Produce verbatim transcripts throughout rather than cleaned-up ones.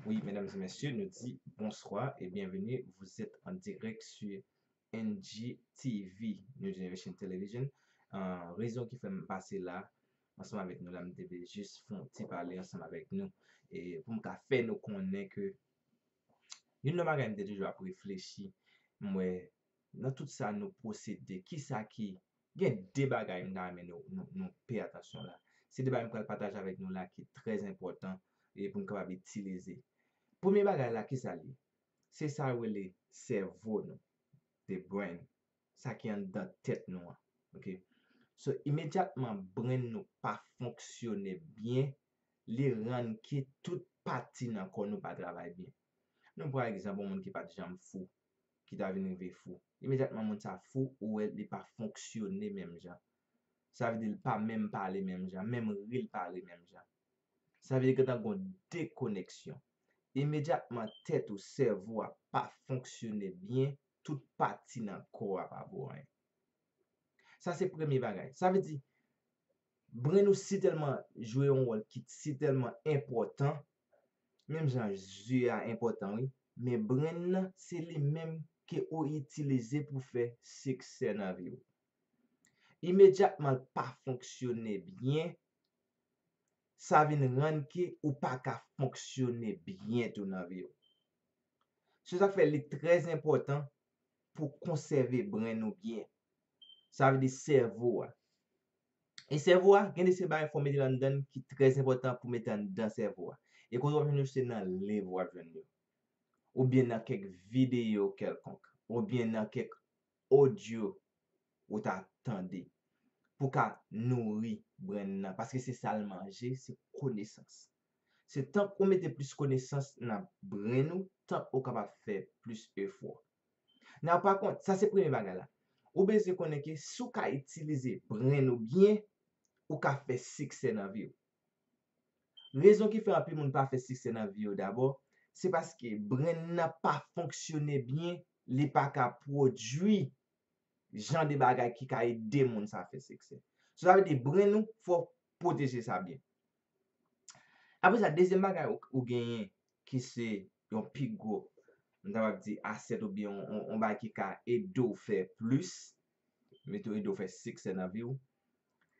Oui, mesdames et messieurs, nou di bonswa e byenveni. Vous êtes en direct sur N G T V, New Generation Television. Euh, rezon ki fè m pase la ansanm avèk nou la, m te vle jis fè yon ti pale ansanm avèk nou e pou m ka fè nou konnen ke youn nan bagay m te toujou ap reflechi, m wè nan tout sa nou posede, kisa ki, gen de bagay m ta renmen nou, nou, nou peye atansyon la. Se de bagay m pral pataje avèk nou la ki trè enpòtan e pou n kapab itilize. Premye bagay la, kisa l ye? Se sa yo rele sèvo nou, the brain, sa ki anndan tèt nou an. Ok? So, imedyatman brain nou pa fonksyone byen, li rann ke tout pati nan kò nou pa travay byen. Nou pran egzanp yon moun ki pa t janm fou, ki ta vin rive fou. Imedyatman moun sa fou, ou wè li pa fonksyone menm jan. Sa vle di li pa menm pale menm jan, menm ri l pa ri menm jan. Sa vle di gentan gon dekoneksyon. Imedyatman tèt ou, sèvo a pa fonksyone byen, tout pati nan kò a pa vo anyen. Sa se premye bagay. Sa vle di, brain ou sitèlman jwe yon wòl ki sitèlman enpòtan, menm jan zye a enpòtan, wi, men brain nan, se li menm ke ou itilize pou fè siksè nan vi w. Imedyatman l pa fonksyone byen, sa vin rann ke ou pa ka fonksyone byen tou nan vi w. Se sa k fè li trè enpòtan pou konsève brain nou byen. Sa vle di sèvo a. E sèvo a, gen de se bagay fò w mete l anndan l ki trè enpòtan pou mete anndan sèvo a. E kote w ap jwenn yo, se nan liv w ap jwenn yo. Oubyen nan kèk videyo kèlkonk. Oubyen nan kèk odyo ou ta tande. Pou ka nouri brain nan. Paske se sa l manje, se konesans. Se tank ou mete plis konesans nan brain ou, tank ou kapab fè plis efò. Now, pa kont, sa se premye bagay la. Ou bezwen konnen ke si w ka itilize brain ou byen, ou ka fè siksè nan vi w. Rezon ki fè anpil moun pa fè siksè nan vi yo dabò, se paske brain nan pa fonksyone byen, li pa ka pwodui jan de bagay ki ka ede moun sa fè siksè. So, sa vle di brain nou, fò w pwoteje sa byen. Apre sa, dezyèm bagay ou, ou genyen ki se yon pi gwo, m ta kapab di asèt oubyen yon, yon, yon bagay ki ka ede w fè plis, mete w ede w fè siksè nan vi w,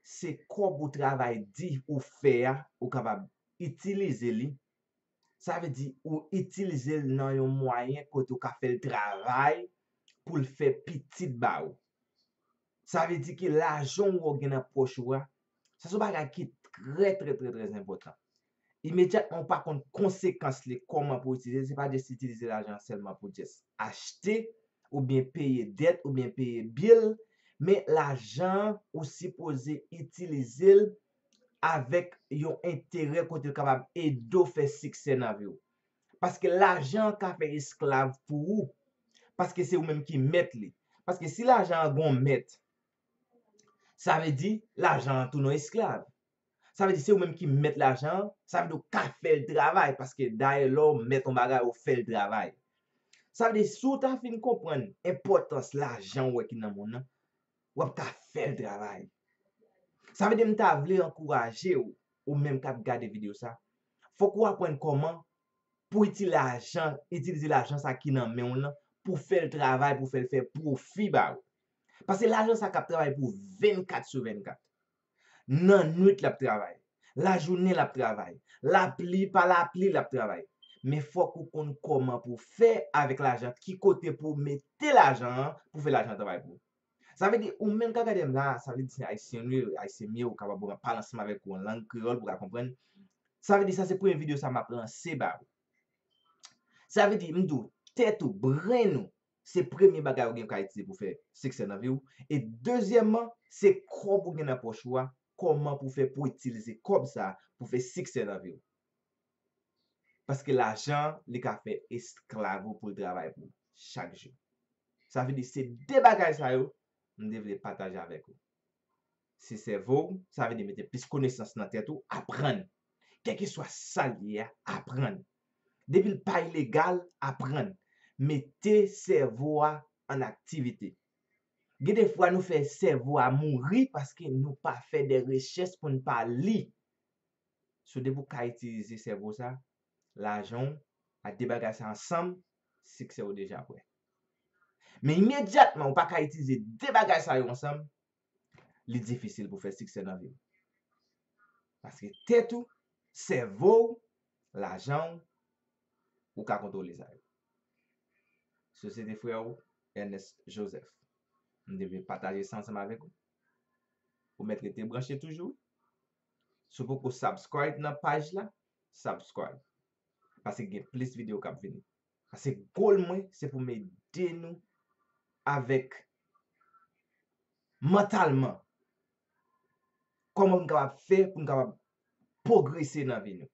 se kòb ou travay di ou fè a, ou kapab itilize li. Sa vle di ou itilize l nan yon mwayen kote ou ka fè l travay pou l fè pitit ba ou. Sa vle di ke lajan w ou gen nan pòch ou a, sa se yon bagay ki trè, trè, trè, trè enpòtan. Imedyatman ou pa konn konsekans li, kòman pou w itilize l, se pa jis itilize lajan an sèlman pou jis achte, oubyen peye dèt, oubyen peye bil, men lajan an ou sipoze itilize l avèk yon enterè kote l kapab ede w fè siksè nan vi w. Paske lajan an ka fè esklav pou ou. Paske se ou menm ki mèt li. Paske si lajan an gon mèt, sa vle di lajan an tounen yon esklav. Sa vle di se ou menm ki mèt lajan an, sa vle di w ka fè l travay, paske dayè lè w mèt yon bagay, ou fè l travay. Sa vle di si w ta fin konprann enpòtans lajan w wè ki nan monn nan, w ap ka fè l travay. Sa vle di m ta vle ankouraje w, ou menm k ap gade videyo sa, fòk ou aprann kòman pou itilize lajan, itilize lajan sa ki nan men w lan pou fè l travay, pou fè l fè pwofi ba ou. Paske lajan sa k ap travay pou vennkat sou vennkat. Nan nwit l ap travay, lajounen l ap travay, lapli pa lapli l ap travay. Men fòk ou konn kòman pou w fè avèk lajan, ki kote pou w mete lajan an pou fè lajan an travay pou ou. Sa vle di, ou menm k ap gade m la, sa vle di se Ayisyen ou ye, Ayisyen m ye, ou kapab pale ansanm avèk ou an lang kreyòl pou w ka konprann. Sa vle di, sa se premye videyo sa m ap lanse ba ou. Sa vle di, m di w, tèt ou, brain ou, se premye bagay ou gen ka itilize pou fè siksè nan vi w. E dezyèmman, se kòb ou gen nan pòch ou a, kòman pou w fè pou w itilize kòb sa a pou fè siksè nan vi w. Paske lajan an, li ka fè esklav ou pou l travay pou ou chak jou. Sa vle di, se de bagay sa yo, m te vle pataje avèk ou. Se sèvo w, sa vle di mete plis konesans nan tèt ou, aprann. Kèlkeswa sa l ye a, aprann. Depi l pa ilegal, aprann. Mete sèvo a an aktivite. Gen de fwa nou fè sèvo a mouri paske nou pa fè de rechèch pou n pa li. So, depi w ka itilize sèvo sa, lajan w, ak de bagay sa ansanm, siksè ou deja prè. Men imedyatman ou pa ka itilize de bagay sa yo ansanm, li difisil pou fè siksè nan vi w. Paske tèt ou, sèvo w, lajan w, ou ka kontwole sa yo. Se se te frè w, Ernest Joseph. M te vle pataje sa ansanm avèk ou. Ou mèt rete branche toujou. Si w poko subscribe nan paj la, subscribe. Paske gen plis videyo k ap vini. Paske goal mwen, se pou m ede nou avèk mantalman. Kòman nou kapab fè pou nou kapab pwogrese nan vi nou.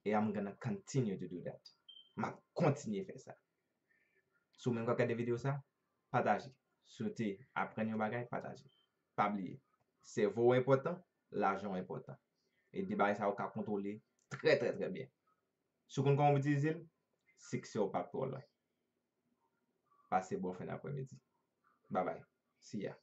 E I'm gonna continue to do that. M ap kontinye fè sa. Si w menm ka gade videyo sa, pataje. Si w te aprann yon bagay, pataje. Pa bliye, sèvo w enpòtan, lajan w enpòtan. E de bagay sa yo ka kontwole trè, trè, trè byen. Si w konn kòman w itilize l, siksè w p ap twò lwen. Pase bon fen apremidi. Babay. See ya.